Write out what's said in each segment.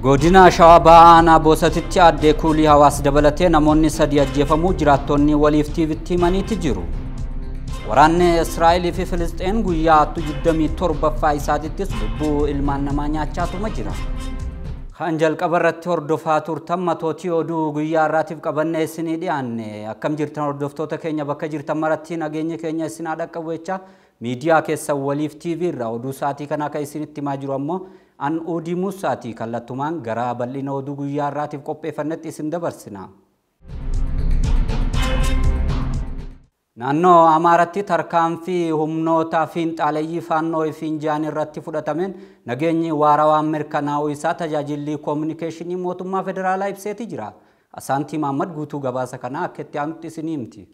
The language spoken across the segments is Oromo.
Godina Shawaa Bahaa Aanaa Boosatitti addee Kuulii Hawaas dabalatee namoonni 3 ajjeefamuu jiraattonni waliif tiivitti himaniiti jiru. Waraanni Israa'elii fi Filisxeen guyyaa 27ffaa isaatittis lubbuu ilmaan namaa nyaachaatuma jira. Kan jalqaba irratti hordofaa turtan matootii oduu guyyaa har'aatiif qabannee isinii dhiyaanne. Akkam jirtan hordoftoota keenya bakka jirtan maratti nageenyi keenya isin haa dhaqqabu jecha miidiyaa keessan waliif TV irraa oduu sa'aatii kanaa kan isinitti himaa jiru ammoo an Uudii Musaatii kallattumaan gara bal'ina oduu guyyaa har'aatiif qopheeffannetti isin dabarsina. Naannoo Amaaraatti tarkaanfii humnoota fiinxaaleyyii faannoo fi injaan irratti fudhatameen nageenyi waarawaan mirkanaa'uu isaa tajaajilli koominikeeshinii mootummaa federaalaa ibseeti jira. Asaantii Mahammad guutuu gabaasa kanaa akka itti aanutti isinii himti.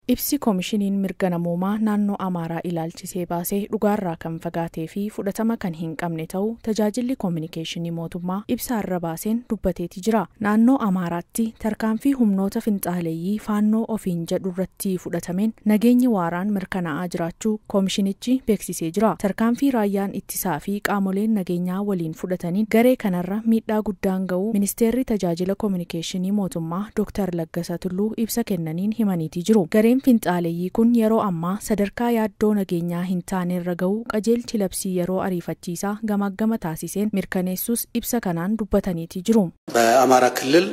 Ibsi koomishiniin mirga namoomaa naannoo Amaaraa ilaalchisee baasee dhugaarraa kan fagaatee fi fudhatama kan hin qabne ta'uu tajaajilli koominikeeshinii mootummaa ibsa irra baaseen dubbateeti jira. Naannoo Amaaraatti tarkaanfii humnoota finxaaleeyyii faannoo ofiin jedhu irratti fudhatameen nageenyi waaraan mirkanaa'aa jiraachuu koomishinichi beeksisee jira. Tarkaanfii raayyaan ittisaa fi qaamoleen nageenyaa waliin fudhataniin garee kanarra miidhaa guddaan ga'uu ministeerri tajaajila koominikeeshinii mootummaa Dr. Laggasa Tulluu ibsa kennaniin himaniiti jiru. Gareen finxaaleeyyii kun yeroo ammaa sadarkaa yaaddoo nageenyaa hin taanerra ga'uu qajeelchi labsii yeroo ariifachiisaa gamaggama taasiseen mirkaneessuus ibsa kanaan dubbataniiti jiru. በአማራ ክልል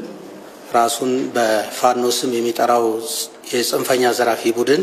ራሱን በፋኖ ስም የሚጠራው የጽንፈኛ ዘራፊ ቡድን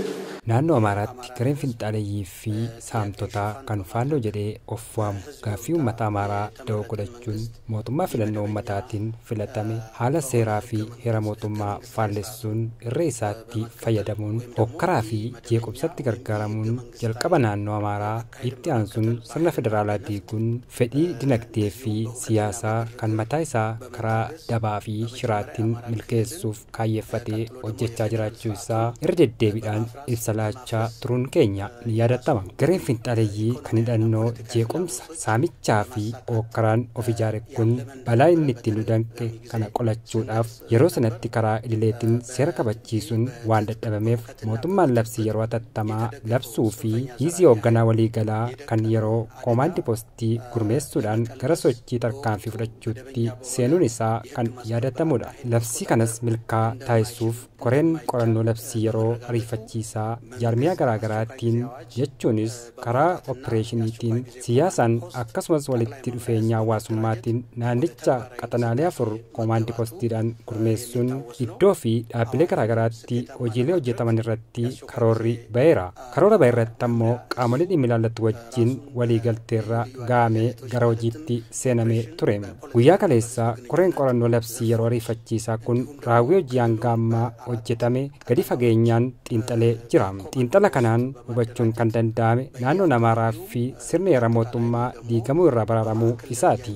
Naannoo Amaaraatti gareen finxaaleeyyii fi saamtotaa kan faannoo jedhee of waamu gaaffii uummata Amaaraa da'oo godhachuun mootummaa filannoo uummataatiin filatame haala seeraa fi heera mootummaa faallessuun irree isaatti fayyadamuun hokkaraa fi jeequmsatti gargaaramuun jalqaba naannoo Amaaraa itti aansuun sirna federaalaa diiguun fedhii dinagdee fi siyaasaa kan mataa isaa karaa dabaa fi shiraatiin milkeessuuf kaayyeeffatee hojjechaa jiraachuu isaa irra deddeebiidhaan ibsa laachaa turuun keenya ni yaadatama. Gareen finxaaleeyyii kan hidhannoo jeequmsa saamichaa fi hokkaraan of ijaare kun balaa inni ittiin nu danqe kana qolachuudhaaf yeroo sanatti karaa idileetiin seera kabachiisuun waan dadhabameef mootummaan labsii yeroo hatattamaa labsuu fi hiizii hoogganaa waliigalaa kan yeroo koomaandi poostii gurmeessuudhaan gara sochii tarkaanfii fudhachuutti seenuun isaa kan yaadatamudha. Labsii kanas milkaa taasisuuf koreen qorannoo labsii yeroo ariifachiisaa jaarmiyaa garaagaraatiin jechuunis karaa opereeshiniitiin siyaasaan akkasumas walitti dhufeenya hawaasummaatiin naannicha qaxanaalee 4 koomaandi poostiidhaan gurmeessuun iddoo fi dhaabbilee garaagaraatti hojiilee hojjetaman irratti karoorri ba'eera. Karoora ba'e irratti ammoo qaamolee dhimmi ilaallatu wajjin waliigalteerra gahamee gara hojiitti seenamee ture. Guyyaa kaleessaa koreen qorannoo labsii yeroo ariifachiisaa kun raawwii hojii hanga ammaa hojjetame gadi fageenyaan xiinxalee jira. Xiinxala kanaan hubachuun kan danda'ame naannoon Amaaraa fi sirni heera mootummaa diigamuu irraa baraaramuu isaati.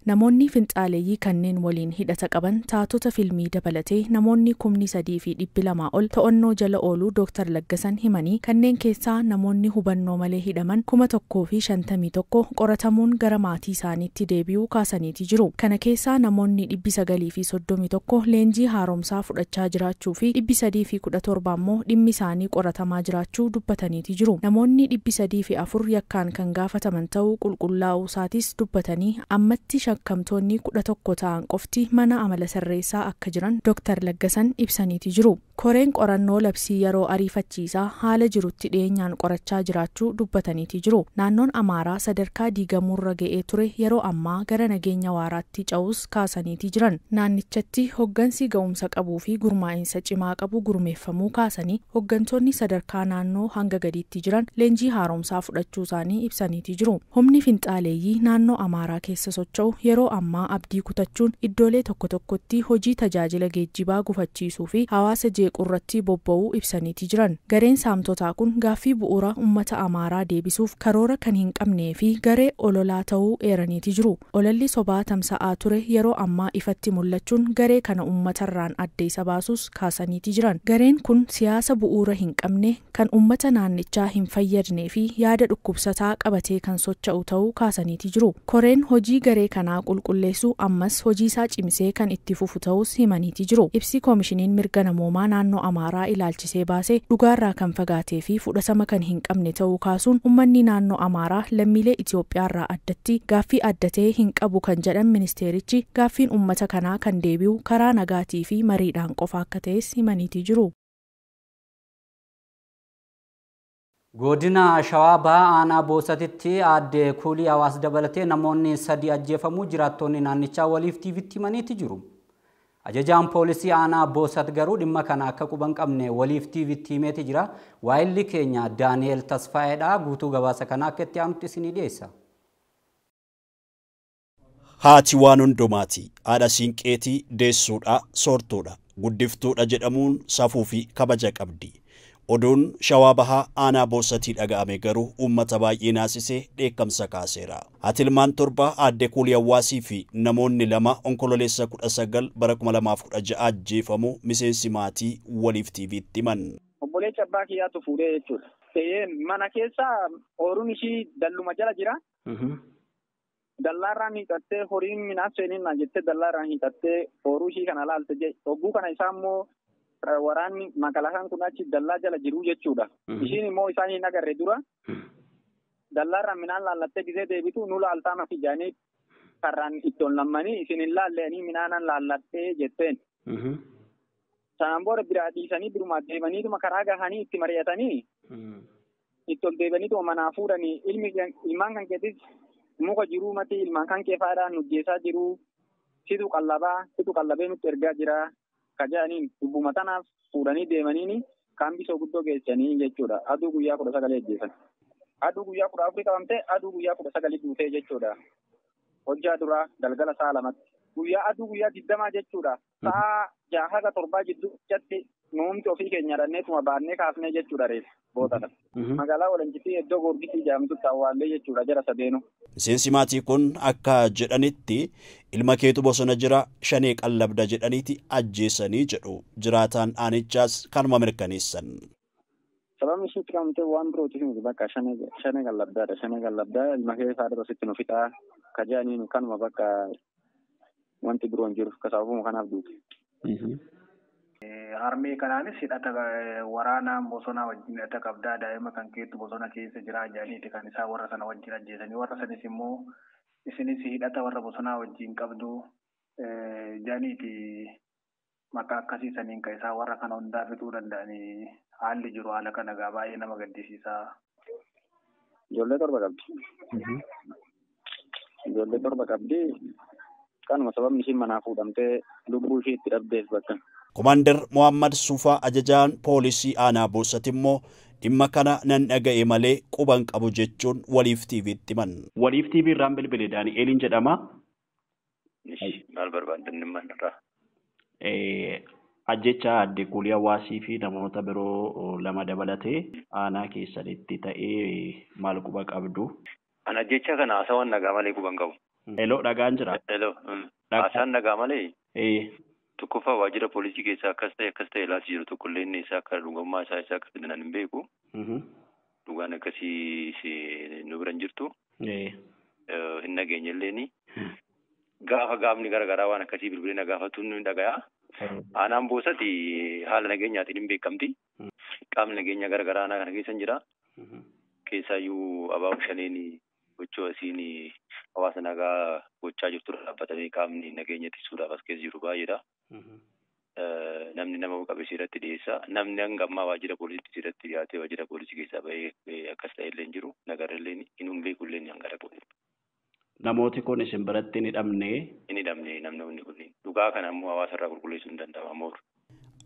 Namoonni finxaaleeyyii kanneen waliin hidhata qaban taatota filmii dabalatee namoonni 3,200 ol to'annoo jala ooluu Dr. Laggasan himanii kanneen keessaa namoonni hubannoo malee hidhaman 1,051 qoratamuun gara maatii isaaniitti deebi'uu kaasaniiti jiru. Kana keessaa namoonni 931 leenjii haaromsaa fudhachaa jiraachuu fi 317 immoo dhimmi isaanii qoratamaa jiraachuu dubbataniiti jiru. Namoonni 304 yakkaan kan gaafataman ta'uu qulqullaa'uu isaatis dubbatanii ammatti shakkamtoonni 11 ta'an qofti mana amala sirreessaa akka jiran Dr. Laggasan ibsaniiti jiru. Koreen qorannoo labsii yeroo ariifachiisaa haala jirutti dhiyeenyaan qorachaa jiraachuu dubbataniiti jiru. Naannoon Amaaraa sadarkaa diigamuurra ga'ee ture yeroo ammaa gara nageenya waaraatti ce'uus kaasaniiti jiran. Naannichatti hoggansi ga'umsa qabuu fi gurmaa'insa cimaa qabu gurmeeffamuu kaasanii hoggantoonni sadarkaa naannoo hanga gadiitti jiran leenjii haaromsaa fudhachuu isaanii ibsaniiti jiru. Humni finxaaleeyyii naannoo Amaaraa keessa socho'u yeroo ammaa abdii kutachuun iddoolee tokko tokkotti hojii tajaajila geejjibaa gufachiisuu fi hawaasa jeequrratti bobba'uu ibsaniiti jiran. Gareen saamtotaa kun gaaffii bu'uura uummata Amaaraa deebisuuf karoora kan hin qabnee fi garee ololaa ta'uu eeraniiti jiru. Ololli sobaa tamsa'aa ture yeroo ammaa ifatti mul'achuun garee kana uummatarraan adda isa baasus kaasaniiti jiran. Gareen kun siyaasa bu'uura hin qabne kan uummata naannichaa hin fayyadnee fi yaada dhukkubsataa qabatee kan socho'u ta'uu kaasaniiti jiru. Koreen hojii garee kanaa qulqulleessuu ammas hojii isaa cimsee kan itti fufu ta'us himaniiti jiru. Ibsi koomishiniin mirga namoomaa naannoo Amaaraa ilaalchisee baase dhugaarraa kan fagaatee fi fudhatama kan hin qabne ta'uu kaasuun uummanni naannoo Amaaraa lammiilee Itoophiyaarraa addatti gaaffii adda ta'e hin qabu kan jedhan ministeerichi gaaffiin uummata kanaa kan deebi'u karaa nagaatii fi mariidhaan qofa akka ta'es himaniitii jiru. Godina Shawaa Bahaa aanaa Boosatitti aadde Kuulii Hawaas dabalatee namoonni 3 ajjeefamuu jiraattonni naannichaa waliif tiivitti himaniiti jiru. Ajajaan poolisii aanaa Boosat garuu dhimma kana akka quba hin qabne waliif tiivitti himeeti jira. Waayilli keenya Daani'el Tasfaayeedha. Guutuu gabaasa kana akka itti aanutti isinii dhiyeessa. Haati waan hundumaati. Haadha siinqeetii, deessuudha, soortuudha, guddiftuudha jedhamuun safuu fi kabaja qabdi. Oduun Shawaa Bahaa aanaa Boosatii dhaga'ame garuu uummata baay'ee naasisee dheekkamsa kaaseera. Haati ilmaan 7 aadde Kuulii Hawaasii fi namoonni 2 onkololeessa 19 bara 2016 ajjeefamuu miseensi maatii waliif tiiviitti himan. Obboleechi abbaa kiyyaatu fuudhee jechuudha. Mana keessa ooyiruun ishii dalluma jala jira. Dallaarraan hiixattee horiin midhaan seeniin jettee dallaarraan hiixattee ooyiruu ishii kana laalte. Hogguu kana isaa immoo waraanni makalakaan kun achi dallaa jala jiru jechuudha. Ishiin immoo isaan hin agarre dura dallaarraan midhaan laallattee gisee deebitu nu laaltaa mafi jaanii karraan ittoon lammanii isin hin laalleeni midhaanan laallattee jetteen. Sanaan booda biraa dhiisanii birumaa deemaniituma karaa gahanii itti mari'atanii itti ol deebaniituma manaa fuudhanii ilmaan kan keetis muka jiruu mati ilmaan kan kee faadhaan nu geessaa jiruu situ qallabee nutti ergaa jira. Kajaaniin dubbuma tanaaf fuudhanii deemaniini kaambisoo guddoo geessanii jechuudha. Aduu guyyaa 19 ajjeesan. Aduu guyyaa 14 qabamtee aduu guyyaa 19 duutee jechuudha. Hojjaa duraa galgala sa'a 2tti. Guyyaa aduu guyyaa 20 jechuudha. Sa'a 6 haga 7 gidduutti nuumti ofii keenya dhanneetuma baannee kaafnee jechuudha reef boodadha. Magaalaa Walanchitii iddoo Goorgisii jedhamtutti awwaallee jechuudha jara sadeenu. Miseensi maatii kun akka jedhanitti ilma keetu bosona jira shanee qallabda jedhaniiti ajjeesanii jedhu jiraataan aanichaas kanuma mirkaneessan. Sababni ishiitti qabamtee waan birootiif miti bakka shanee qallabdaadha. Shanee qallabdaa ilma kee faadha sitti nu fixaa kajaaniin kanuma bakka wanti biroo hin jiru sababuma kanaaf duute. Harmee kanaanis hidhata waraanaa bosonaa wajjin hidhata qabdaa daa'ima kan keettu bosona keessa jira jedhaniiti kan isaa warra sana wajjin ajjeesanii warra sanis immoo isinis hidhata warra bosonaa wajjin qabdu jedhaniiti maqaa akkasii saniin kan isaa warra kana hundaa fixuu danda'anii haalli jiru haala kana gaa baay'ee nama gaddisiisaa. Ijoollee 7 qabdi. Ijoollee 7 qabdi. Kanuma sababni ishiin manaa fuudhamtee lubbuu ishii itti dhabdeef bakka. Komaander Mohammad Sufaa ajajaan poolisii aanaa Boosati immoo dhimma kana nan dhaga'e malee quban qabu jechuun waliif tiiviitti himan. Waliif tiivii irraan bilbile Daani'eliin jedhama. Maal barbaaddan dhimma irraa? Ajjecha aadde Kuulii Hawaasii fi namoota biroo 2 dabalatee aanaa keessanitti ta'ee maal quba qabdu? Ana ajjecha kana haasawaan nagaa malee quban qabu. Hello dhagaan jira. Hello. Haasaan nagaa malee? Tokkoffaa waajjira poolisii keessaa akkas ta'e laati jiru tokkollee inni isaa akka dhugummaa isaa isaa akka fidan hin beeku. Dhugaan akkasii nu bira hin jirtu. Hin nageenye illeeni. Gaafa gaafni garaagaraa waan akkasii bilbilina gaafatu ni dhagaya. Aanaan Boosati haala nageenyaatiin hin beekamti. Qaamni nageenya garaagaraa aanaa kana keessa hin jira. Keessaayyuu abaaboo shaneen gochoo asiin hawaasa nagaa gochaa jirtu dhaabbatanii qaamni nageenya ittisuudhaaf as keessa jiru baay'eedha. Namni nama qabe seeratti dhiyeessa. Namni hanga ammaa waajjira poolisiitti seeratti dhiyaatee waajjira poolisii keessaa bahee akkas ta'e illee hin jiru. Nagarra illee hin beeku illee hanga dhaqu. Namooti kun isin biratti hin hidhamne. Hin hidhamne namni kun dhugaa kana ammoo hawaasa irraa qulqulleessuu hin danda'amu.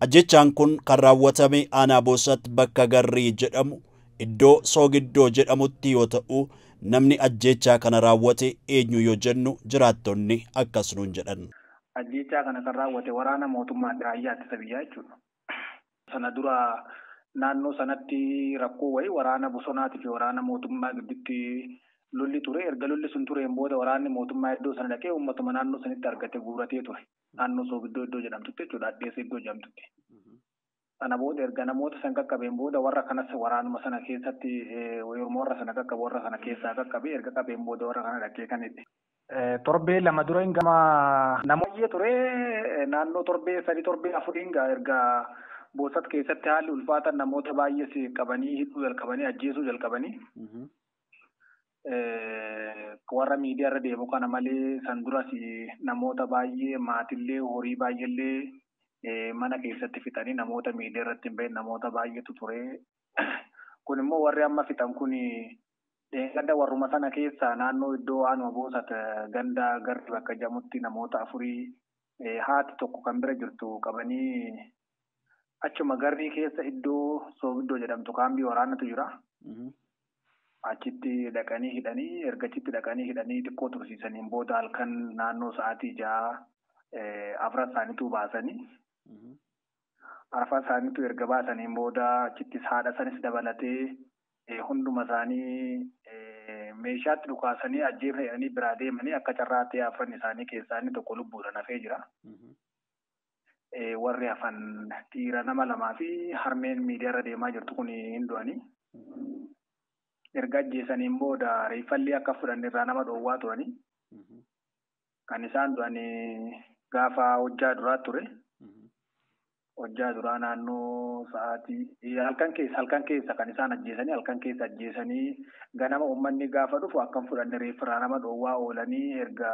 Ajjechaan kun kan raawwatame aanaa Boosatti bakka Garrii jedhamu iddoo Soogiddoo jedhamutti yoo ta'u namni ajjechaa kana raawwate eenyu yoo jennu jiraattonni akkas nuun jedhan. Ajjechaa kana kan raawwate waraana mootummaa raayyaa ittisa biyyaa jechuudha. Sana dura naannoo sanatti rakkoo wayii waraana bosonaatii fi waraana mootummaa gidduutti lolli ture. Erga lolli sun tureen booda waraanni mootummaa iddoo sana dhaqee uummatuma naannoo sanitti argate guuratee ture. Naannoo Soogiddoo iddoo jedhamtutti jechuudha. Addeessa iddoo jedhamtutti. Sana booda erga namoota san qaqqabeen booda warra kanas waraanuma sana keessatti yeroo warra sana qaqqabu warra sana keessaa qaqqabee erga qabeen booda warra kana dhaqee kan itti. Torbee 2 dura gama nama baay'ee ture naannoo torbee 3 torbee 4 erga Boosat keessatti haalli ulfaatan namoota baay'ee qabanii hidhuu jalqabanii ajjeesuu jalqabanii. Warra miidiyaa irra deemu kana malee san duras namoota baay'ee maatillee horii baay'eellee mana keessatti fixanii namoota miidiyaa irratti hin bahin namoota baay'eetu ture. Kun immoo warri amma fixan kun ganda warruma sana keessa naannoo iddoo aanuma Boosat ganda garri bakka jedhamutti namoota 4 haati tokko kan bira jirtu qabanii achuma garrii keessa iddoo Soogiddoo jedhamtu kaambii waraanatu jira. Achitti dhaqanii hidhanii erga achitti dhaqanii hidhanii xiqqoo tursiisaniin booda halkan naannoo sa'aatii 6 afran isaaniitu baasanii. Afran isaaniitu erga baasaniin booda achitti haadha sanis dabalatee hunduma isaanii meeshaatti dhukaasanii ajjeefanii biraa deemanii akka carraa ta'e afran isaanii keessaa inni tokko lubbuudhaan hafee jira. Warri hafan dhiira nama 2 fi harmeen miidiyaa irra deemaa jirtu kun hin du'anii. Erga ajjeesaniin booda reeffallee akka fudhanne irraa nama dhoowwaa turanii. Kan isaan du'anii gaafa hojjaa duraa ture. Hojjaa duraa naannoo sa'aatii halkan keessa kan isaan ajjeesanii halkan keessa ajjeesanii ganama uummanni gaafa dhufu akka hin fudhanne reeffarraa nama dhoowwaa oolanii erga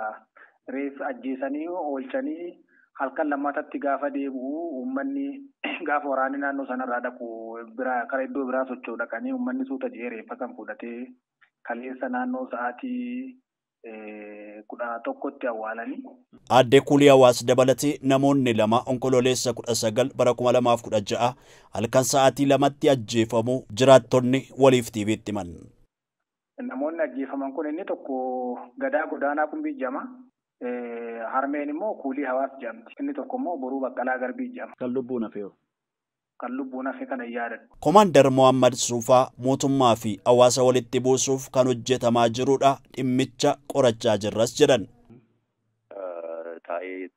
reeffa ajjeesanii oolchanii halkan lammatatti gaafa deebi'u uummanni gaafa waraanni naannoo sanarraa dhaqu biraa karaa iddoo biraa socho'u dhaqanii uummanni suuta jedhee reeffa kan fudhatee kaleessa naannoo sa'aatii 11tti awwaalanii. Aadde Kuulii Hawaas dabalatee namoonni 2 onkololeessa 19 bara 2016 halkan sa'aatii 2tti ajjeefamuu jiraattonni waliif tiiviitti himan. Namoonni ajjeefaman kun inni tokko Gadaa Godaanaa Qumbii jedhama. Harmeen immoo Kuulii Hawaas jedhamti. Inni tokko immoo Boruu Baqqalaa Garbii jedhama. Kan lubbuun hafee. Kan lubbuun hafe kana yaadadhu. Komaandar Mohammad Suufaa mootummaa fi hawaasa walitti buusuuf kan hojjetamaa jirudha. Dhimmicha qorachaa jirras jedhan.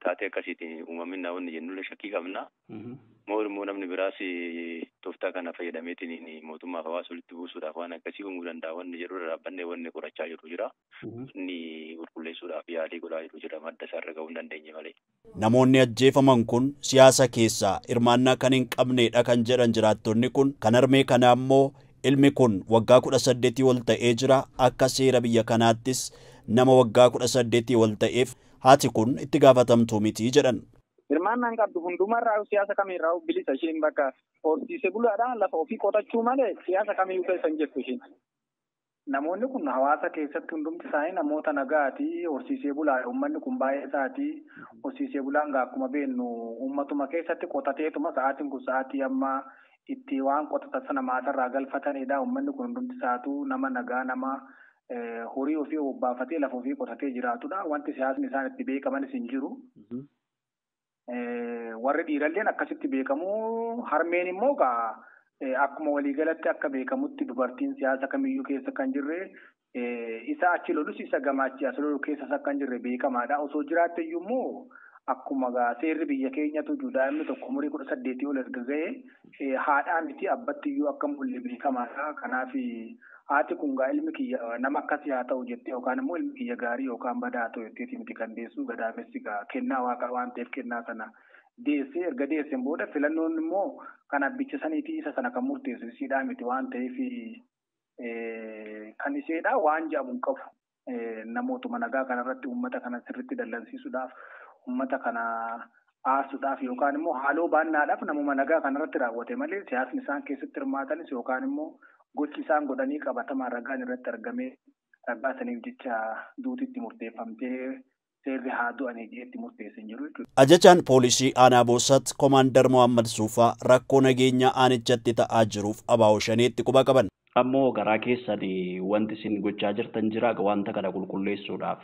Taatee akkasiitiin uumamin namoonni jennullee shakkii qabna. Immoo namni biraas tooftaa kana fayyadameetiin mootummaa fi hawaasa walitti buusuudhaaf waan akkasii uumuu danda'a wanni jedhu irra dhaabbannee wanni qorachaa jiru jira. Inni qulqulleessuudhaaf yaalii godhaa jiru jira madda isaa irra ga'uu hin dandeenye malee. Namoonni ajjeefaman kun siyaasa keessaa hirmaannaa kan hin qabnedha kan jedhan jiraattonni kun kan harmee kanaa immoo ilmi kun waggaa 18 ol ta'ee jira akka seera biyya kanaattis nama waggaa 18 ol ta'eef haati kun itti gaafatamtuu miti jedhan. Hirmaannaan qabdu hundumarraa siyaasa kamirraa bilisa isheen bakka horsiise bulaadhaan lafa ofii qotachuu malee siyaasa kamiyyuu keessa hin jirtu isheen. Namoonni kun hawaasa keessatti hundumti isaanii namoota nagaati. Horsiisee bulaa uummanni kun baay'ee isaati. Horsiisee bulaan akkuma beeknu uummatuma keessatti qotateetuma sa'aatiin kun sa'aatii amma itti waan qotatan sana maasarraa galfatanidha. Uummanni kun hundumti isaatu nama nagaa nama horii ofii obbaafatee lafa ofii qotatee jiraatudha. Wanti siyaasni isaan itti beekamanis hin jiru. Warri dhiiralleen akkasitti beekamu. Harmeen immoo akkuma waliigalatti akka beekamutti dubartiin siyaasa kamiyyuu keessa kan jirre isa achi lolus isa gamaachi as lolu keessas akka hin jirre beekamaadha. Osoo jiraatte iyyuu immoo akkuma seerri biyya keenyatu daa'imni tokko umurii 18 ol erga ga'e haadhaa miti abbatti iyyuu akka mul'e beekamaadha. Kanaaf haati kun ilmi kiyya nama akkasii haa ta'u jettee yookaan immoo ilmi kiyya gaarii yookaan badaa haa ta'u jetteeti miti kan deessu gadaamessi kennaa waaqaa waan ta'eef kennaa sana deessee erga deesseen booda filannoon immoo kan abbicha saniitii isa sana kan murteessu isiidhaa miti waan ta'eef kan isheedhaa waan jedhamu hin qabu. Namootuma nagaa kanarratti uummata kana sirriitti dallansiisuudhaaf uummata kana aarsuudhaaf yookaan immoo haaloo baannaadhaaf namuma nagaa kanarratti raawwate malee siyaasni isaan keessatti hirmaatanis yookaan immoo gochi isaan godhanii qabatamaan ragaan irratti argamee ragaa saniif jecha duutitti murteeffamtee seerri haa du'anii jedhetti murteesse hin jiru jechuudha. Ajajaan poolisii aanaa Boosat Komaandar Mohammad Suufaa rakkoo nageenyaa aanichatti ta'aa jiruuf abaa'oo shaneetti quba qaban. Ammoo garaa keessan wanti isin gochaa jirtan jira wanta kana qulqulleessuudhaaf.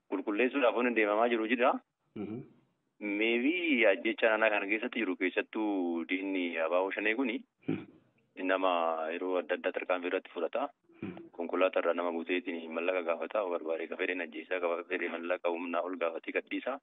Qulqulleessuudhaaf wanti deemamaa jiru jira. Meebii ajjecha naannoo kana keessatti jiru keessattuu diinni abaa'oo shanee kuni nama yeroo adda addaa tarkaanfii irratti fudhata. Konkolaataa irraa nama guuteetiin mallaqa gaafata barbaade ka fedheen ajjeesaa qaba fedhee mallaqa humnaa ol gaafatee gadhiisa.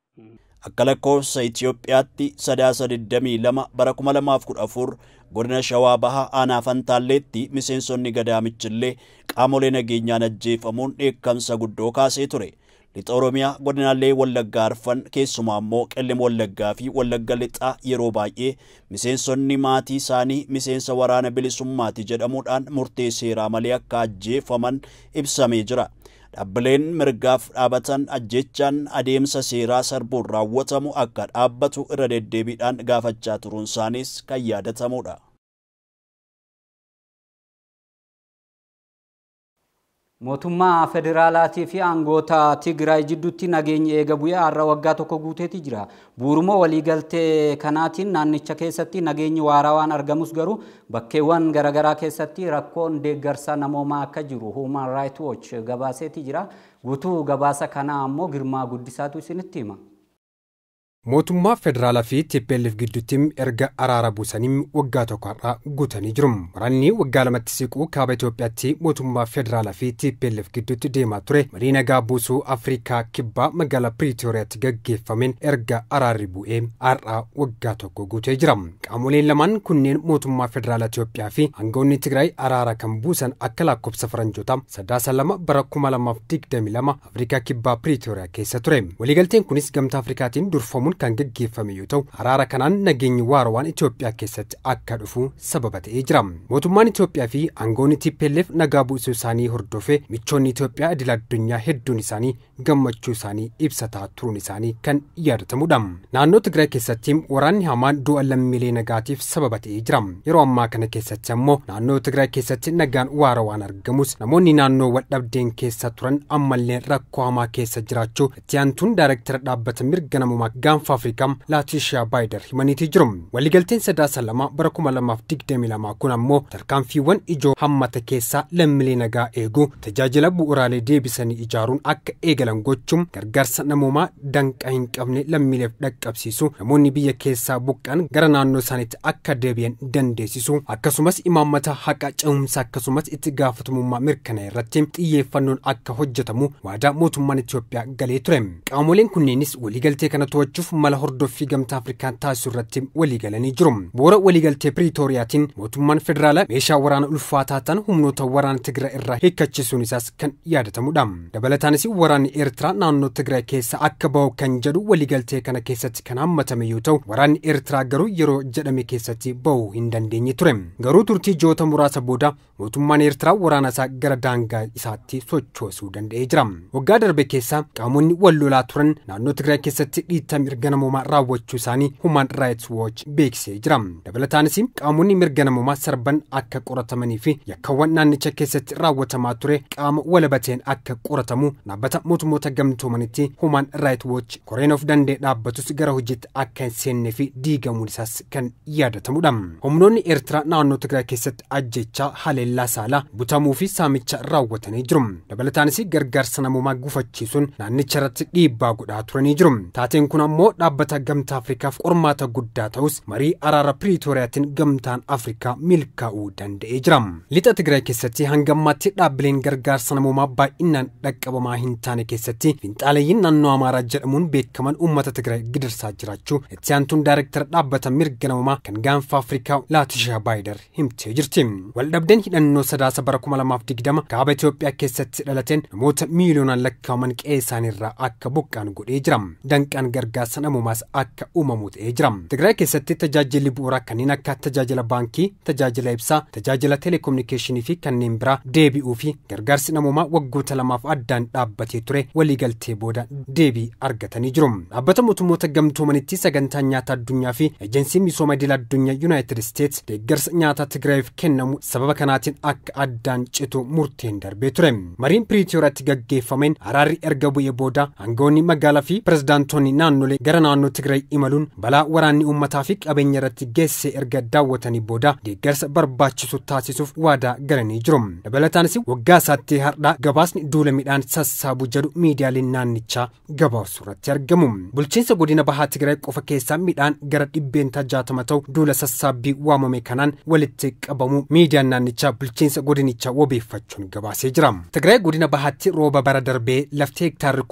Akka lakkoofsa Itoophiyaatti sadaasa 22 bara 2014 godina Shawaa Bahaa aanaa Fantaalleetti miseensonni gadaamichillee qaamolee nageenyaan ajjeefamuun dheekkamsa guddoo kaasee ture. Lixa Oromiyaa godinaalee Wallaggaa arfan keessumaa immoo Qellem Wallaggaa fi Wallagga Lixaa yeroo baay'ee miseensonni maatii isaanii miseensa waraana bilisummaati jedhamuudhaan murtee seeraa malee akka ajjeefaman ibsamee jira. Dhaabbileen mirgaaf dhaabatan ajjechaan adeemsa seeraa sarbuun raawwatamu akka dhaabbatu irra deddeebiidhaan gaafachaa turuun isaaniis kan yaadatamudha. Mootummaa federaalaatii fi aangoota Tigraay jidduutti nageenyi eega bu'ee har'a waggaa tokko guuteeti jira. Bu'uuruma waliigaltee kanaatiin naannicha keessatti nageenyi waaraa waan argamus garuu bakkeewwan garaagaraa keessatti rakkoon deeggarsa namoomaa akka jiru Human Rights Watch gabaaseeti jira. Guutuu gabaasa kanaa ammoo Girmaa Guddisaatu isinitti hima. Mootummaa federaalaa fi TPLF gidduutti erga araara buusanii waggaa tokko har'a guutanii jiru. Waraanni waggaa lamatti siqu kaaba Itoophiyaatti mootummaa federaalaa fi TPLF gidduutti deemaa ture marii nagaa buusuu Afrikaa kibbaa magaalaa Piriitooriyaatti gaggeeffameen erga araarri bu'ee har'a waggaa tokko guutee jira. Qaamoleen lamaan kunneen mootummaa federaalaa Itoophiyaa fi aangawoonni Tigraay araara kan buusan akka lakkoofsa faranjoota 9 bara 2022 Afrikaa kibbaa Piriitooriyaa keessa ture. Waliigalteen kunis gamtaa Afrikaatiin durfamuun kan gaggeeffame yoo ta'u araara kanaan nageenyi waarawaan Itoophiyaa keessatti akka dhufu sababa ta'ee jira. Mootummaan Itoophiyaa fi aangawoonni TPLF nagaa buusuu isaanii hordofee michoonni Itoophiyaa idil addunyaa hedduun isaanii gammachuu isaanii ibsataa turuun isaanii kan yaadatamudha. Naannoo Tigraay keessatti waraanni hamaan du'a lammiilee nagaatiif sababa ta'ee jira. Yeroo ammaa kana keessatti ammoo naannoo Tigraay keessatti nagaan waarawaan argamus namoonni naannoo waldhabdeen keessa turan ammallee rakkoo hamaa keessa jiraachuu itti aantuun daayirektara dhaabbata mirga namummaa gaanfa Afrikaa Laatishaa Baayider himaniitii jiru. Waliigalteen 9 bara 2022 kun ammoo tarkaanfiiwwan ijoo hammata keessaa lammiilee nagaa eeguu, tajaajila bu'uuraalee deebisanii ijaaruun akka eegalan gochuun gargaarsa namoomaa danqaa hin qabne lammiileef dhaqqabsiisu, namoonni biyya keessaa buqqan gara naannoo isaaniitti akka deebi'an dandeessisu, akkasumas imaammata haqa ce'umsaa akkasumas itti gaafatamummaa mirkanaa irratti xiyyeeffannoon akka hojjetamu waadaa mootummaan Itoophiyaa galee ture. Qaamoleen kunneenis waliigaltee kana to'achuuf mala hordoffii gamtaa Afrikaa taasisuu irratti waliigalanii jiru. Bu'uura waliigaltee Piriitooriyaatiin mootummaan federaalaa meeshaa waraana ulfaataa ta'an humnoota waraana Tigraay irraa hiikkachiisuun isaas kan yaadatamudha. Dabalataanis waraanni Eertiraa naannoo Tigraay keessa akka bahu kan jedhu waliigaltee kana keessatti kan hammatame yoo ta'u waraanni Eertiraa garuu yeroo jedhame keessatti bahuu hin dandeenye ture. Garuu turtii ji'oota muraasa booda mootummaan Eertiraa waraana isaa gara daangaa isaatti sochoosuu danda'ee jira. Waggaa darbe keessa qaamonni wal lolaa turan naannoo Tigraay keessatti dhiittaa mirga namoomaa raawwachuu isaanii Human Rights Watch beeksisee jira. Dabalataanis qaamonni mirga namoomaa sarban akka qoratamanii fi yakkawwan naannicha keessatti raawwatamaa ture qaama walabateen akka qoratamu dhaabbata mootummoota gamtoomanitti Human Rights Watch koreen of danda'e dhaabbatus gara hojiitti akka hin seenne fi diigamuun isaas kan yaadatamudha. Humnoonni Eertiraa naannoo Tigraay keessatti ajjechaa, haleellaa saalaa, butamuu fi saamicha raawwatanii jiru. Dabalataanis gargaarsa namoomaa gufachiisuun naannicha irratti dhiibbaa godhaa turanii jiru. Taateen kun ammoo dhaabbata gamtaa Afrikaaf qormaata guddaa ta'us marii araara Piriitooriyaatiin gamtaan Afrikaa milkaa'uu danda'ee jira. Lixa Tigraay keessatti hanga ammaatti dhaabbileen gargaarsa namoomaa baay'inaan dhaqqabamaa hin taane keessatti finxaaleeyyiin naannoo Amaaraa jedhamuun beekaman uummata Tigraay gidirsaa jiraachuu itti aantuun daayirektara dhaabbata mirga namoomaa kan gaanfa Afrikaa Laatishaa Baayider himtee jirti. Waldhabdeen hidhannoo 9 bara 2020 kaaba Itoophiyaa keessatti dhalateen namoota miiliyoonaan lakkaa'aman qe'ee isaaniirraa akka buqqaan godhee jira. Danqaan gargaarsa namoomaas akka uumamu ta'ee jira. Tigraay keessatti tajaajilli bu'uuraa kanneen akka tajaajila baankii, tajaajila ibsaa, tajaajila teleekominikeeshinii fi kanneen biraa deebi'uu fi gargaarsi namoomaa waggoota lamaaf addaan dhaabbatee ture waliigaltee booda deebii argatanii jiru. Dhaabbata mootummoota gamtoomanitti sagantaa nyaata addunyaa fi ejensiin misooma idil addunyaa Yuunaayitid Isteets deeggarsa nyaataa Tigraayiif kennamu sababa kanaatiin akka addaan citu murteen darbee ture. Mariin Piriitooriyaatti gaggeeffameen araarri erga bu'ee booda aangawoonni magaalaa fi pirezidaantoonni naannolee gara naannoo Tigraay imaluun balaa waraanni uummataa fi qabeenya irratti geesse erga daawwatanii booda deeggarsa barbaachisu taasisuuf waadaa galanii jiru. Dabalataanis waggaa isaatti har'a gabaasni duula midhaan sassaabuu jedhu miidiyaaleen naannichaa gabaasuu irratti argamu. Bulchiinsa godina bahaa Tigraay qofa keessaa midhaan gara 60% ta'u duula sassaabbii waamame kanaan walitti qabamu miidiyaan naannichaa bulchiinsa godinichaa wabeeffachuun gabaasee jira. Tigraay godina bahaatti rooba bara darbee lafti hektaarri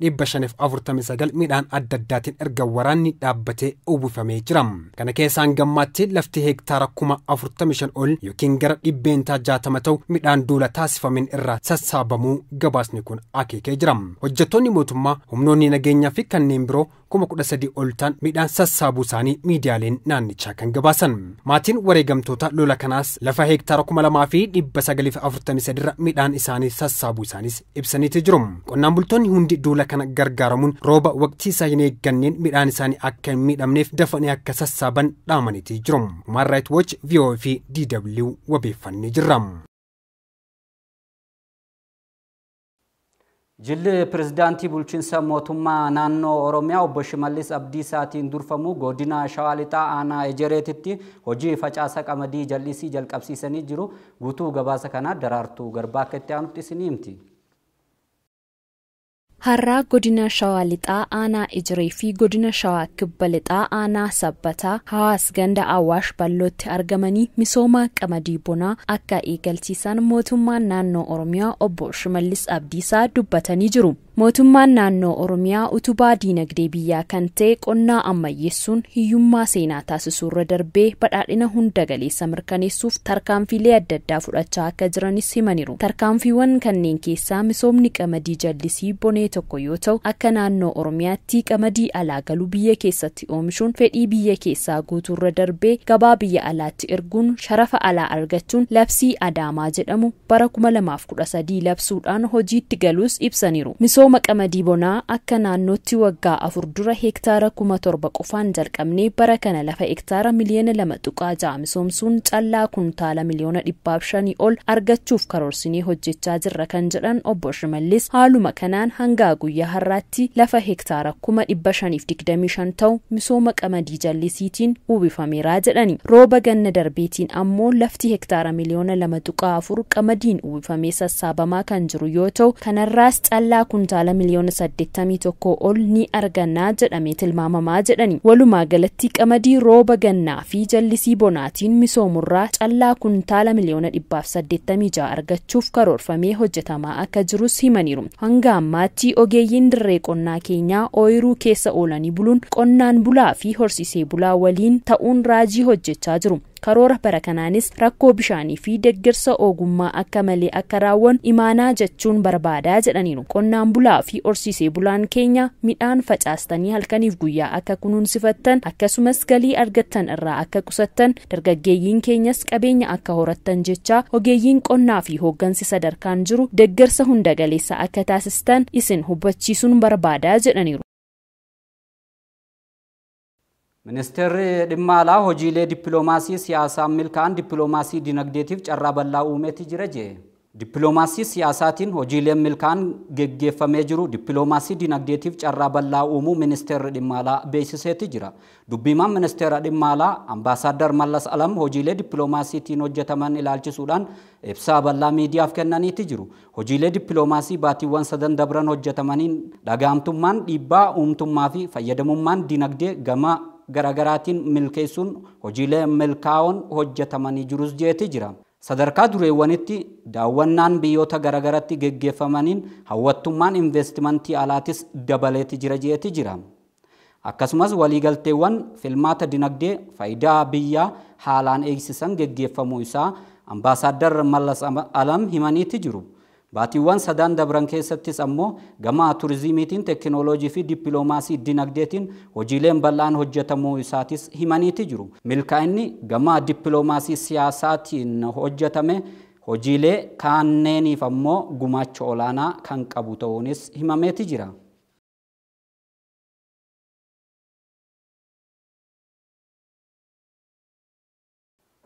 75,549 midhaan adda addaatiin erga waraanni dhaabbatee uwwifamee jira. Kana keessaa hangammaatti lafti heektaara 45,000 ol yookiin gara 60% ta'u midhaan duula taasifameen irraa sassaabamuu gabaasni kun akeekee jira. Hojjettoonni mootummaa, humnoonni nageenyaa fi kanneen biroo 13,000 ol ta'an midhaan sassaabuu isaanii miidiyaaleen naannichaa kan gabaasan. Maatiin wareegamtoota lola kanaas lafa heektaara 2,943 irra midhaan isaanii sassaabuu isaanis ibsaniiti jiru. Qonnaan bultoonni hundi duula kana gargaaramuun rooba waqtii isaa hin eegganneen midhaan isaanii akka hin miidhamneef dafanii akka sassaaban dhaamaniiti jiru. Human Rights Watch, VOA fi DW wabeeffannee jirra. Jilli pirezidaantii bulchiinsa mootummaa naannoo Oromiyaa obbo Shimallis Abdiisaatiin durfamu godina Shawaa Lixaa aanaa Ejereetitti hojii facaasa qamadii jallisii jalqabsiisanii jiru. Guutuu gabaasa kanaa Daraartuu Garbaa akka itti aanutti isinii himti. Har'aa godina Shawaa Lixaa aanaa Ejeree fi godina Shawaa Kibba Lixaa aanaa Sabbataa Hawaas ganda Awaash Ballootti argamanii misooma qamadii bonaa akka eegalchiisan mootummaan naannoo Oromiyaa obbo Shimallis Abdiisaa dubbatanii jiru. Mootummaan naannoo Oromiyaa utubaa diinagdee biyyaa kan ta'e qonnaa ammayyeessuun hiyyummaa seenaa taasisuu irra darbee badhaadhina hunda galeessa mirkaneessuuf tarkaanfiilee adda addaa fudhachaa akka jiranis himaniiru. Tarkaanfiiwwan kanneen keessaa misoomni qamadii jallisii bonee tokko yoo ta'u, akka naannoo Oromiyaatti qamadii alaa galuu biyya keessatti oomishuun fedhii biyya keessaa guutuu irra darbee gabaa biyya alaatti erguun sharafa alaa argachuun labsii Adaamaa jedhamu bara 2013 labsuudhaan hojiitti galuus ibsaniiru. Misooma qamadii bonaa akka naannootti waggaa 4 dura heektaara 7,000 qofaan jalqabnee bara kana lafa heektaara miliyoona 2.6 misoomsuun callaa kuntaala miliyoona 500 ol argachuuf karoorsinee hojjechaa jirra kan jedhan obbo Shimallis haaluma kanaan hanga guyyaa har'aatti lafa heektaara 525 ta'u misooma qamadii jallisiitiin uwwifameera jedhani. Rooba ganna darbeetiin ammoo lafti heektaara miliyoona 2.4 qamadiin uwwifamee sassaabamaa kan jiru yoo ta'u, kanarraas callaa kuntaala miliyoona 81 ol ni argannaa jedhamee tilmaamamaa jedhani. Walumaa galatti qamadii rooba gannaa fi jallisii bonaatiin misoomurraa callaa kuntaala miliyoona 186 argachuuf karoorfamee hojjetamaa akka jirus himaniiru. Hanga ammaatti ogeeyyiin dirree qonnaa keenyaa ooyiruu keessa oolanii buluun qonnaan bulaa fi horsiisee bulaa waliin ta'uun raajii hojjechaa jiru. Karoora bara kanaanis rakkoo bishaanii fi deeggarsa ogummaa akka malee akka raawwan imaanaa jechuun barbaadaa jedhaniiru. Qonnaan bulaa fi horsiisee bulaan keenya midhaan facaastanii halkaniif guyyaa akka kunuunsifattan akkasumas galii argattan irraa akka qusattan dargaggeeyyiin keenyas qabeenya akka horattan jecha ogeeyyiin qonnaa fi hooggansi sadarkaan jiru deeggarsa hunda galeessa akka taasistan isin hubachiisuun barbaadaa jedhaniiru. Ministeerri dhimma alaa hojiilee dippiloomaasii siyaasaa milkaa'an dippiloomaasii dinagdeetiif carraa bal'aa uumeeti jira jee. Dippiloomaasii siyaasaatiin hojiileen milkaa'an geggeeffamee jiru dippiloomaasii dinagdeetiif carraa bal'aa uumuu ministeerri dhimma alaa beeksiseeti jira. Dubbiimaan ministeera dhimma alaa Ambaasaadar Mallas Alam hojiilee dippiloomaasiitiin hojjetaman ilaalchisuudhaan ibsaa bal'aa miidiyaaf kennaniiti jiru. Hojiilee dippiloomaasii baatiiwwan sadan dabran hojjetamaniin dhagaamtummaan dhiibbaa uumtummaa fi fayyadamummaan dinagdee gama garagaraatiin milkeessuun hojiilee milkaa'oon hojjetamanii jirus jeeti jira. Sadarkaa dureewwanitti daawwannaan biyyoota garagaratti geggeeffamaniin hawwattummaan investimentii alaatis dabaleeti jira jeeti jira. Akkasumas waliigalteewwan filmaata dinagdee faayidaa biyyaa haalaan eegsisan geggeeffamuu isaa Ambaasaadar Mallas Alam himaniiti jiru. Baatiiwwan sadan dabran keessattis ammoo gama turizimiitiin teekinooloojii fi dippiloomaasii dinagdeetiin hojiileen bal'aan hojjetamuu isaatis himaniiti jiru. Milkaa'inni gama dippiloomaasii siyaasaatiin hojjetame hojiilee kanneeniif ammoo gumaacha olaanaa kan qabu ta'uunis himameeti jira.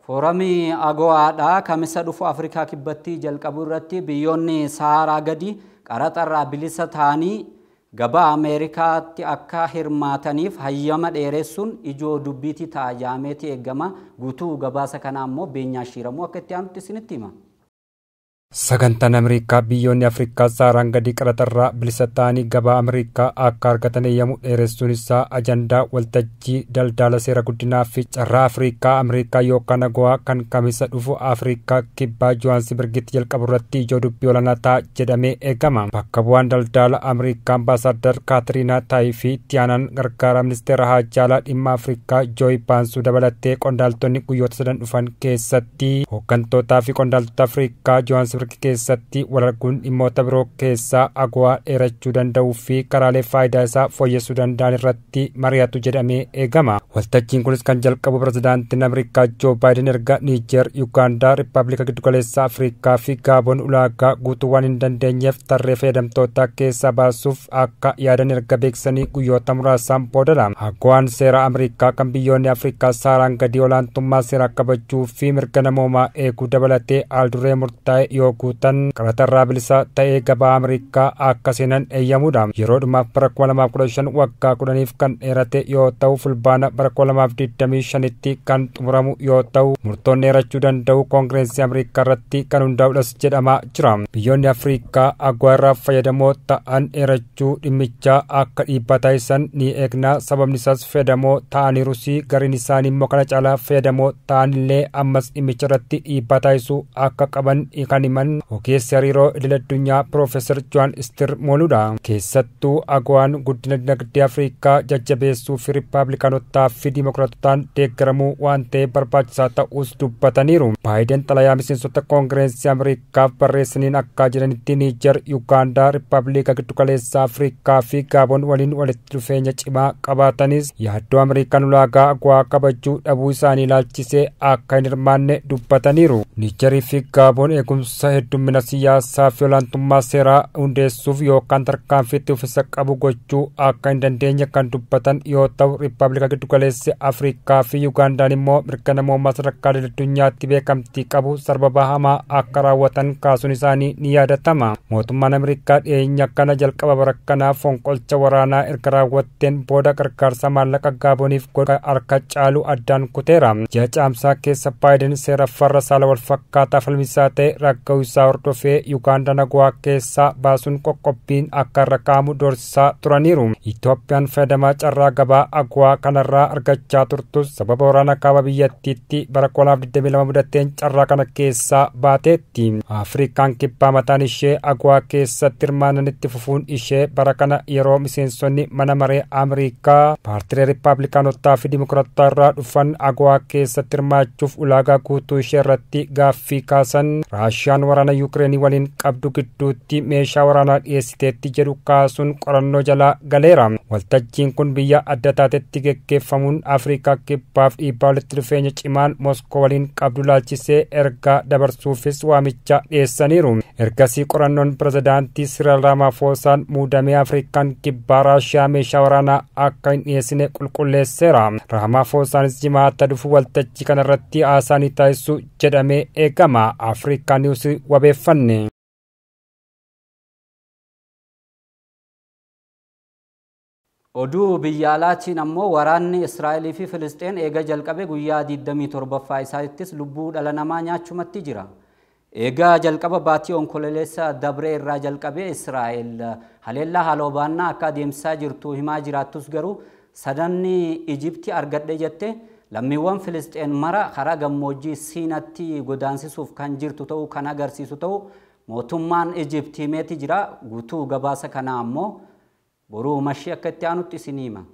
Fooramii AGOAdhaa kamisa dhufu Afrikaa Kibbatti jalqabu irratti biyyoonni Saharaa gadi qaraxarraa bilisa ta'anii gabaa Ameerikaatti akka hirmaataniif hayyama dheeressuun ijoo dubbiitii ta'a jaameeti eegama. Guutuu gabaasa kanaa immoo Beenyaa Shiiramuu akka itti aanutti isinitti hima. Sagantaan Ameerikaa biyyoonni Afrikaa Saaraan gadi qaraxarraa bilisa ta'anii gabaa Ameerikaa akka argatan eeyyamu dheeressuun isaa ajandaa waltajjii daldala seera guddinaa fi carraa Afrikaa Ameerikaa yookaan AGOA kan kamisa dhufu Afrikaa kibbaa Johannesburgitti jalqabu irratti ijoo dubbii olaanaa ta'a jedhamee eegama. Bakka bu'aan daldala Ameerikaa Ambaasaddar Kaatiriinaa Taayi fi itti aanaan gargaaraa ministeera haajaalaa dhimma Afrikaa Jooy Baansuu dabalatee qondaaltonni guyyoota sadan dhufan keessatti hooggantootaa fi qondaaltota Afrikaa Johannesburg keessatti wal arguun dhimmoota biroo keessaa AGOA dheerachuu danda'uu fi karaalee faayidaa isaa fooyyessuu danda'an irratti mari'atu jedhamee eegama. Waltajjiin kunis kan jalqabu pirezidaantiin Ameerikaa Joo Baayiden erga Niijer, Yugaandaa, Rippaabilika Giddugaleessaa Afrikaa fi Gaaboon ulaagaa guutuu waan hin dandeenyeef tarree fayyadamtootaa keessaa baasuuf akka yaadan erga beeksisanii guyyoota muraasaan boodadha. AGOAn seera Ameerikaa kan biyyoonni Afrikaa Saaraan gadi olaantummaa seeraa kabajuu fi mirga namoomaa eeguu dabalatee haal-duree murtaa'e yoo guutan qaraxarraa bilisa ta'ee gabaa Ameerikaa akka seenan eeyyamuudha. Yeroo dhumaaf bara 2015 waggaa 10 kan dheerate yoo ta'u fulbaana bara 2025tti kan xumuramu yoo ta'u murtoon dheerachuu danda'u koongireensii Ameerikaa irratti kan hundaa'udhas jedhamaa jira. Biyyoonni Afrikaa AGOA irraa fayyadamoo ta'an dheerachuu dhimmichaa akka dhiibbaa taasisan ni eegna. Sababni isaas fayyadamoo ta'aniirus gariin isaanii immoo kana caalaa fayyadamoo ta'anillee ammas dhimmicha irratti dhiibbaa taasisuu akka qaban kan himan ogeessi hariiroo idil addunyaa Piroofeesar Joon Istir Mooluudha. Keessattuu AGOAn guddina dinagdee Afrikaa jajjabeessuu fi Rippaabilikaanotaa fi Dimookiraatotaan deeggaramuu waan ta'eef barbaachisaa ta'uus dubbataniiru. Baayiden xalayaa miseensota koongireensii Ameerikaaf barreessaniin akka jedhanitti Niijer, Yugaandaa, Rippaabilika Giddugaleessaa Afrikaa fi Gaaboon waliin walitti dhufeenya cimaa qabaatanis yaaddoo Ameerikaan ulaagaa AGOA kabajuu dhabuu isaanii ilaalchisee akka hin hirmaanne dubbataniiru. Niijerii fi Gaaboon eegumsa heddummina siyaasaa fi olaantummaa seeraa hundeessuuf yookaan tarkaanfii uffisa qabu gochuu akka hin dandeenye kan dubbatan yoo ta'u Rippaabilika Giddugaleessi Afrikaa fi Yugaandaan immoo mirga namoomaa sadarkaa addunyaatti beekamtii qabu sarbaba hamaa akka raawwatan kaasuun isaanii ni yaadatama. Mootummaan Ameerikaa dhiyeenya kana jalqaba bara kanaa fonqolcha waraanaa erga raawwatteen booda gargaarsa maallaqa Gaaboniif godha harka caalu addaan kuteera. Ji'a caamsaa keessa Baayiden seera farra saala walfakkaataa falmisaa ta'e ragga'uu isaa hordofee Yugaandaan AGOA keessaa baasuun qoqqobbiin akka irra kaa'amu doorsisaa turaniiru. Itoophiyaan fayyadamaa carraa gabaa AGOA kanarraa argachaa turtus sababa waraana kaaba biyyattiitti bara 2022 mudateen carraa kana keessaa baateetti. Afrikaan kibbaa mataan ishee AGOA keessatti hirmaannaan itti fufuun ishee bara kana yeroo miseensonni mana maree Ameerikaa paartilee Rippaabilikaanotaa fi Dimookiraatotaa irraa dhufan AGOA keessatti hirmaachuuf ulaagaa guutuu ishee irratti gaaffii kaasan Raashiyaan waraana Yuukireenii waliin qabdu gidduutti meeshaa waraanaa dhiyeessiteetti jedhu kaasuun qorannoo jalaa galeera. Waltajjiin kun biyya adda taatetti geggeeffamuun Afrikaa kibbaaf dhiibbaa walitti dhufeenya cimaan Moskoo waliin qabdu laalchisee ergaa dabarsuufis waamicha dhiyeessaniiru. Ergasii qorannoon pirezidaantii Siriil Raamaafoosaan muudamee Afrikaan kibbaa Raashiyaa meeshaa waraanaa akka hin dhiyeessine qulqulleesseera. Raamaafoosaanis jimaata dhufu waltajjii kanarratti haasaa ni taasisu jedhamee eegama. Afrikaa Niwus wabeeffanne. Oduu biyya alaatiin ammoo waraanni Israa'elii fi Filisxeen eega jalqabe guyyaa 27ffaa isaattis lubbuu dhala namaa nyaachumatti jira. Eegaa jalqaba baatii onkololeessa dabree irraa jalqabee Israa'el haleellaa haaloo baannaa akka adeemsisaa jirtu himaa jiraattus garuu sadanni Ijipti argadhe jette lammiiwwan Filisxeen mara karaa gammoojjii Siinaatti godaansisuuf kan jirtu ta'uu kan agarsiisu ta'uu mootummaan Ijipti himeeti jira. Guutuu gabaasa kanaa ammoo boruu mashii akka itti aanutti isinii hima.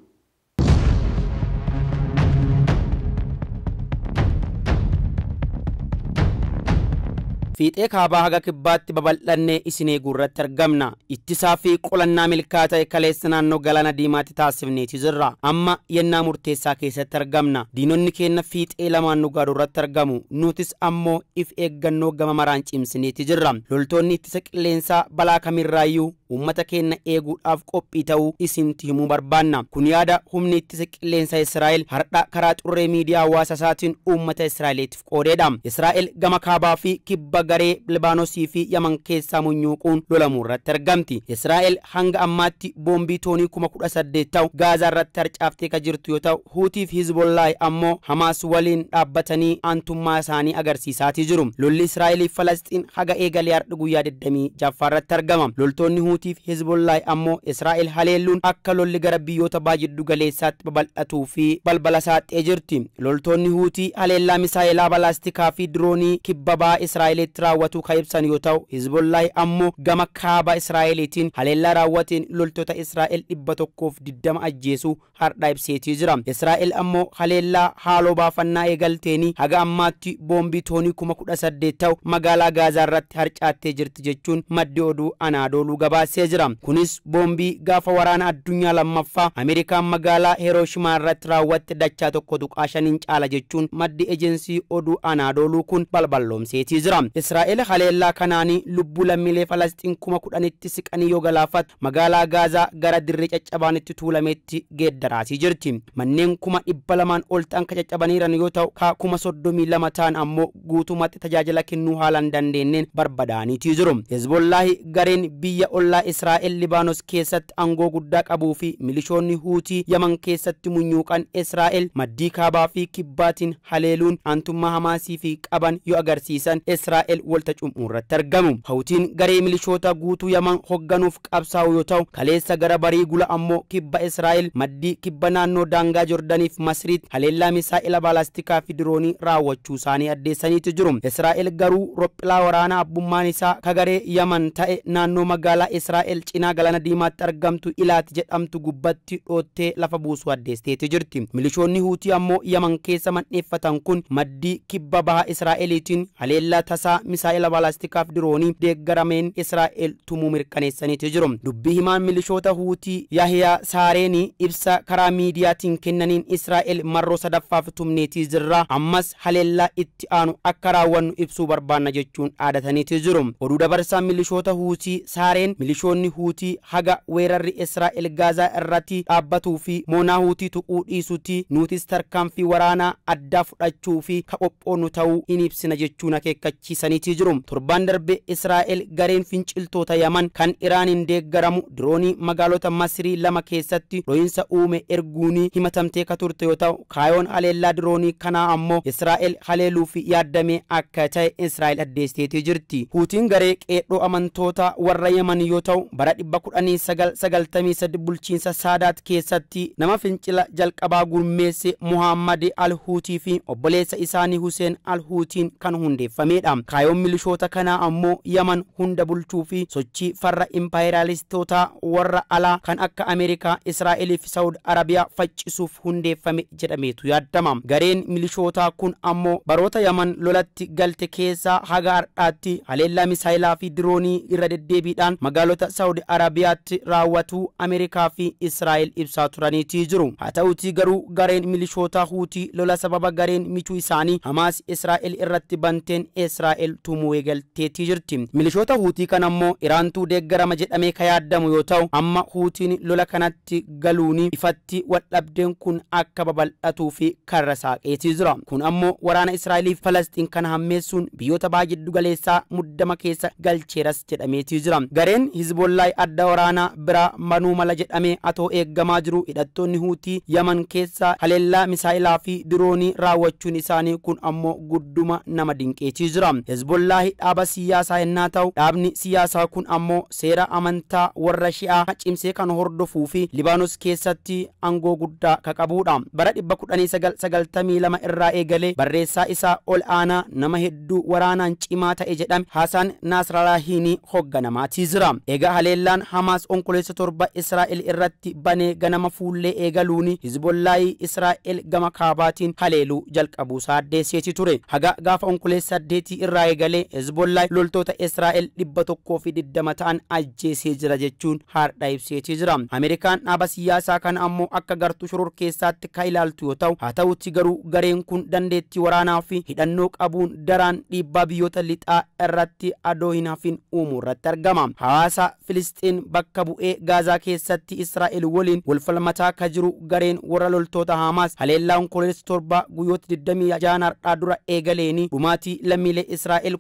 Fiixee kaabaa haga kibbaatti babal'annee isin eeguu irratti argamna. Ittisaa fi qolannaa milkaa'aa ta'e kaleessa naannoo galaana diimaatti taasifneeti jirra. Amma yennaa murteessaa keessatti argamna. Diinonni keenya fiixee lamaan nu gaadhu irratti argamu. Nutis ammoo if eeggannoo gama maraan cimsineeti jirra. Loltoonni ittisa qilleensaa balaa kamirraayyuu uummata keenya eeguudhaaf qophii ta'uu isintti himuu barbaanna. Kun yaada humni ittisa qilleensaa Israa'el har'a karaa xurree miidiyaa hawaasa isaatiin uummata Israa'eliitiif qoodeedha. Israa'el gama kaabaa fi kibba garee Libaanosii fi Yaman keessaa munyuuquun lolamuu irratti argamti. Israa'el hanga ammaatti boombii toonii 18,000 ta'u Gaazaa irratti harcaaftee ka jirtu yoo ta'u, Huutiif Hizbollaah ammoo Hamaas waliin dhaabbatanii aantummaa isaanii agarsiisaatii jiru. Lolli Israa'eliif Falasxiin haga eegalee har'a guyyaa 26 irratti argama. Loltoonni Huutiif Hizbollaah ammoo Israa'el haleelluun akka lolli gara biyyoota baha jiddu galeessaatti babal'atuu fi balbala saaxee jirti. Loltoonni Huutii haleellaa misaa'elaa balaastikaa fi diroonii kibba baha Israa'elitti raawwatu kan ibsan yoo ta'u, Hizbollaah ammoo gama kaaba Israa'eliitiin haleellaa raawwateen loltoota Israa'el 120 ajjeesuu har'a ibseetii jira. Israa'el ammoo haleellaa haaloo baafannaa eegalteeni haga ammaatti boombii toonii 18,000 ta'u magaalaa Gaazaa irratti harcaattee jirti jechuun maddi oduu Anaadooluu gabaasee jira. Kunis boombii gaafa waraana addunyaa lammaffaa Ameerikaan magaalaa Hirooshimaa irratti raawwatte dachaa 1.5 caala jechuun maddi ejensii oduu Anaadooluu kun balballoomseetii jira. Israa'el haleellaa kanaanii lubbuu lammiilee Falasxiin 10,000tti siqanii yoo galaafat magaalaa Gaazaa gara dirree caccabaanitti tuulametti geeddaraatii jirti. Manneen 200,000 ol ta'an ka caccabaniiran yoo ta'u, ka 32,000 ta'an ammoo guutummaatti tajaajila kennuu haalaan dandeenyeen barbadaaniitii jiru. Hezbollaahi gareen biyya ollaa Israa'el Libaanos keessatti aangoo guddaa qabuu fi milishoonni Huutii Yaman keessatti munyuuqan Israa'el maddii kaabaa fi kibbaatiin haleeluun aantummaa Hamaasii fi qaban yoo agarsiisan Israa'el walta cum'uu irratti argamu. Huutiin garee milishoota guutuu Yaman hoogganuuf qabsaa'u yoo ta'u, kaleessa gara barii gula ammoo kibba Israa'el maddii kibba naannoo daangaa Jordaniif Masriitti haleellaa misaa'ila baalastikaa fi diroonii raawwachuu isaanii addeessaniitu jiru. Israa'el garuu rophilaa waraanaa abbummaan isaa kagaree Yaman ta'e naannoo magaalaa Israa'el cinaa galaana diimaatti argamtu Ilaat jedhamtu gubbatti dhoottee lafa buusuu addeesseeti jirti. Milishoonni Huutii ammoo Yaman keessa mandheeffatan kun maddii kibba baha Israa'eliitiin haleellaa tasaa misaa'ila baalastikaa fi diroonii deeggarameen Israa'el tumuu mirkaneessaniitu jiru. Dubbii himaan milishoota Huutii Yahiyaa Saareenii ibsa karaa miidiyaatiin kennaniin Israa'el marroo sadaffaaf tumneetii jirra, ammas haleellaa itti aanu akka raawwannu ibsuu barbaanna jechuun dhaadataniitu jiru. Oduu dabarsaan milishoota Huutii Saareen milishoonni Huutii haga weerarri Israa'el Gaazaa irratti dhaabbatuu fi moonaa Huutii tuquu dhiisuutti nutis tarkaanfii waraanaa addaa fudhachuu fi ka qophoonnu ta'uu in ibsina jechuun akeekkachiisaniitii jiru. Torbaan darbe Israa'el gareen finciltoota Yaman kan Iraaniin deeggaramu diroonii magaalota Masrii 2 keessatti dho'iinsa uume erguun himatamtee ka turte yoo ta'u, kaayoon haleellaa diroonii kanaa ammoo Israa'el haleeluu fi yaaddamee akka ta'e Israa'el addeessiteetii jirti. Huutiin garee qeedhoo amantoota warra Yaman yoo ta'u, bara 1993 bulchiinsa Saadaat keessatti nama fincila jalqabaa gurmeesse Muhammad al-Huutii fi obboleessa isaanii Hussein al-Huutiin kan hundeeffamedha. Kaayoon milishoota kanaa ammoo Yaman hunda bulchuu fi sochii farra impaayeraalistoota warra alaa kan akka Ameerikaa, Israa'elii fi Saawud Arabiyaa faccisuuf hundeeffame jedhameetu yaaddama. Gareen milishootaa kun ammoo baroota Yaman lolatti galte keessaa haga har'aatti haleellaa misaayilaa fi diroonii irra deddeebiidhaan magaalota Saawud Arabiyaatti raawwatu Ameerikaa fi Israa'el ibsaa turaniitii jiru. Haa ta'utii garuu gareen milishootaa Huutii lola sababa gareen michuu isaanii Hamaas Israa'el irratti banteen Israa'el tumuu eegalteetii jirti. Milishoota Huutii kan ammoo Iraantuu deeggarama jedhamee ka yaadamu yoo ta'u, amma Huutiin lola kanatti galuun ifatti waldhabdeen kun akka babal'atuu fi karra saaqeetii jira. Kun ammoo waraana Israa'eliif Falasxiin kana hammeessuun biyyoota baha jiddu galeessaa muddama keessa galcheeras jedhameetii jira. Gareen Hizbollaah adda waraanaa biraa manuu mala jedhamee atoo eeggamaa jiru hidhattoonni Huutii Yaman keessa haleellaa misaa'ilaa fi diroonii raawwachuun isaanii kun ammoo gudduma nama dinqeetii jira. Hizbollaah dhaaba siyaasaa yennaa ta'u, dhaabni siyaasaa kun ammoo seera amantaa warra Shi'aa cimsee kan hordofuu fi Libaanos keessatti aangoo guddaa ka qabudha. Bara 1992 irraa eegalee barreessaa isaa ol aanaa nama hedduu waraanaan cimaa ta'e jedhame Hasan Nasrallaahiin hoogganamaatii jira. Egaa haleellaan Hamaas Onkoloolessa 7 Israa'el irratti banee ganama fuullee eegaluun Hizbollaahii Israa'el gama kaabaatiin haleeluu jalqabuu isaa addeesseeti ture. Haga gaafa Onkoloolessa 8 irraa eegalee Hizbollaah loltoota Israa'el 120 ta'an ajjeesee jira jechuun har'a ibseetii jira. Ameerikaan dhaaba siyaasaa kana ammoo akka gartuu shoror keessaatti ka ilaaltu yoo ta'u, haa ta'utti garuu gareen kun dandeettii waraanaa fi hidhannoo qabuun daraan dhiibbaa biyyoota lixaa irratti adoo hin hafin uumuu irratti argama. Hawaasa Filisxiin bakka bu'ee Gaazaa keessatti Israa'el waliin walfalmataa ka jiru gareen warra loltoota Hamaas haleellaa Onkoloolessa 7 guyyoota 26 har'aa dura eegaleeni dhumaatii lammiilee Israa'el Israa'el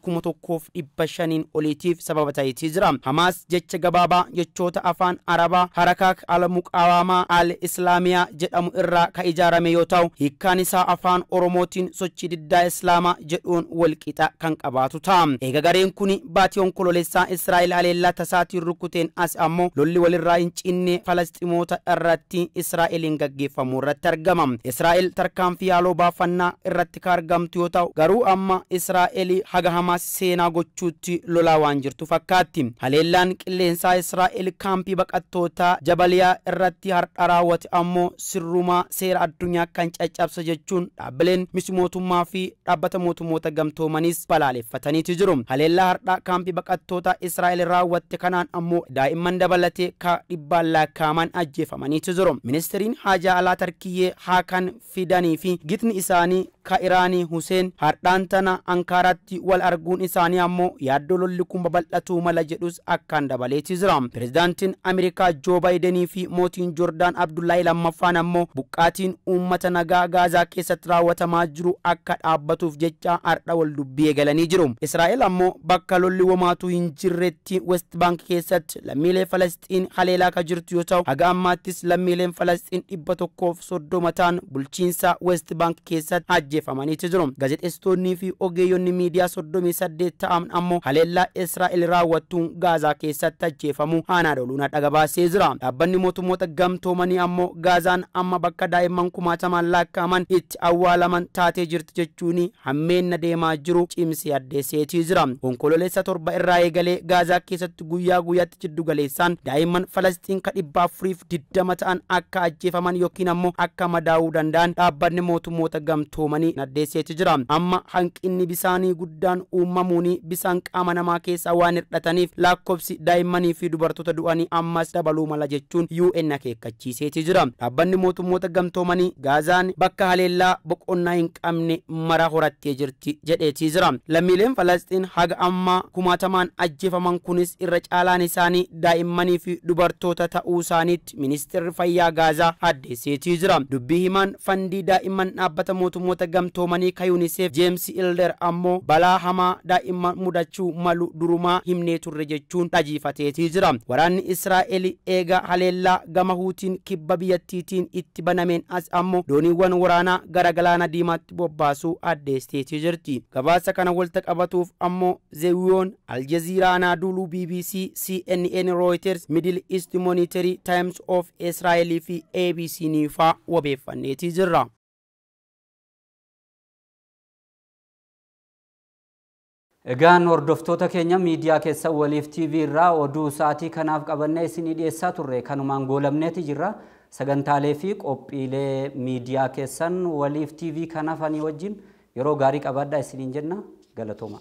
1500 oliitiif sababa ta'eetii jira. Hamaas jecha gabaabaa jechoota afaan Arabaa Harakaak al-Muqaawamaa al-Islaamiyaa jedhamu irraa ka ijaarame yoo ta'u hiikkaan isaa afaan Oromootiin sochii diddaa Islaamaa jedhuun walqixa kan qabaatu ta'a. Eega gareen kun baatii onkololeessaa Israa'el haleellaa tasaatiin rukuteen as ammoo lolli walirraa hin cinne Falasxiimoota irratti Israa'eliin gaggeeffamu irratti argama. Israa'el tarkaanfii haaloo baafannaa irratti ka argamtu yoo ta'u garuu amma Israa'el haga Hamaas seenaa gochuutti lolaa waan jirtu fakkaatti. Haleellaan qilleensaa Israa'el kaampii baqattootaa Jabaliyaa irratti har'a raawwate ammoo sirrumaa seera addunyaa kan caccabsa jechuun dhaabbileen miti mootummaa fi dhaabbata mootummoota gamtoomaniis balaaleffataniitu jiru. Haleellaa har'a kaampii baqattoota Israa'el raawwatte kanaan ammoo daa'imman dabalatee ka dhibbaan lakkaa'aman ajjeefamaniitu jiru. Ministeriin haajaa alaa Tarkiyyee Haakan Fidanii fi gitni isaanii ka Iraanii Huseen har'aan tana Ankaaraatti wal arguun isaanii ammoo yaaddoo lolli kun babal'atuu mala jedhus akkaan dabaleeti jira. Pireezidaantiin Ameerikaa Joo Baayidenii fi mootiin Joordaan Abdullaahi lammaffaan ammoo buqqaatiin uummata nagaa Gaazaa keessatti raawwatamaa jiru akka dhaabbatuuf jecha har'a wal dubbii eegalanii jiru. Israa'el ammoo bakka lolli womaatuu hin jirretti West Bank keessatti lammiilee Falasxiin haleelaa ka jirtu yoo ta'u haga ammaattis lammiileen Falasxiin 130 ta'an bulchiinsa West Bank keessatti ajjeefamaniitu jiru. Gaazexeessitoonnii fi ogeeyyonni miidiyaa 38 ta'an ammoo haleellaa Israa'el raawwattuun Gaazaa keessatti ajjeefamuu Anadoluun dhagabaasee jira. Dhaabbanni mootummoota gamtoomanii ammoo Gaazaan amma bakka daa'imman kumaatamaan lakkaa'aman itti awwaalaman taatee jirti jechuun hammeenna deemaa jiru cimsee addeesseetii jira. Onkololeessa 7 irraa eegalee Gaazaa keessatti guyyaa guyyaatti jiddu galeessaan daa'imman Falasxiin ka 420 ta'an akka ajjeefaman yookiin ammoo akka madaa'uu danda'an dhaabbanni mootummoota gamtoomanii addeesseetii jira. Amma hanqinni bisaanii guddaan uumamuun bisaan qaama namaa keessaa waan hir'ataniif lakkoofsi daa'immanii fi dubartoota du'anii ammas dabaluu mala jechuun UN akeekkachiiseetii jira. Dhaabbanni mootummoota gamtoomanii Gaazaan bakka haleellaa boqonnaa hin qabne mara horattee jirti jedheetii jira. Lammiileen Falasxiin haga ammaa kumaatamaan ajjeefaman kunis irra caalaan isaanii daa'immanii fi dubartoota ta'uu isaaniitti ministeerri fayyaa Gaazaa addeesseetii jira. Dubbii himaan fandii daa'imman dhaabbata mootummoota gamtoomanii ka UNICEF James Elder ammoo balaa hamaa daa'imman mudachuu malu durumaa himnee turre jechuun dhajiifateetii jira. Waraanni Israa'el eega haleellaa gama Huutiin kibba biyyattiitiin itti banameen as ammoo dooniiwwan waraanaa gara galaana diimaatti bobbaasuu addeesseetii jirti. Gabaasa kana walta qabatuuf ammoo Zewiyoon, Aljazeera, Anadolu, BBC, CNN, Reuters, Middle East Monitor, Times of Israel fi ABC niifaa wabeeffanneetii jirra. Egaan hordoftoota keenya miidiyaa keessa Waliif TV irraa oduu sa'aatii kanaaf qabannee isinii dhiyeessaa turre kanumaan goolamneeti jirra. Sagantaalee fi qophiilee miidiyaa keessan Waliif TV kanaaf ani wajjin yeroo gaarii qabaadhaa isiniin jenna. Galatooma.